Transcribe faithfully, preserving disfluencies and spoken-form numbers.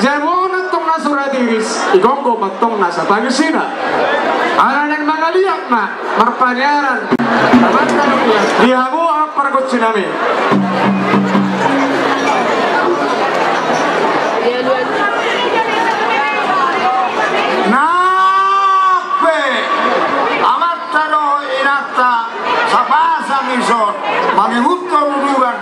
Bona tong na so ra tiris, igonggo ma tong na so tagisina. Ala naeng mangaliat ma marpaniaran di hamu pargonsinami. Nang pe amanta dohot inanta sapasang ison mangihuthon uduran.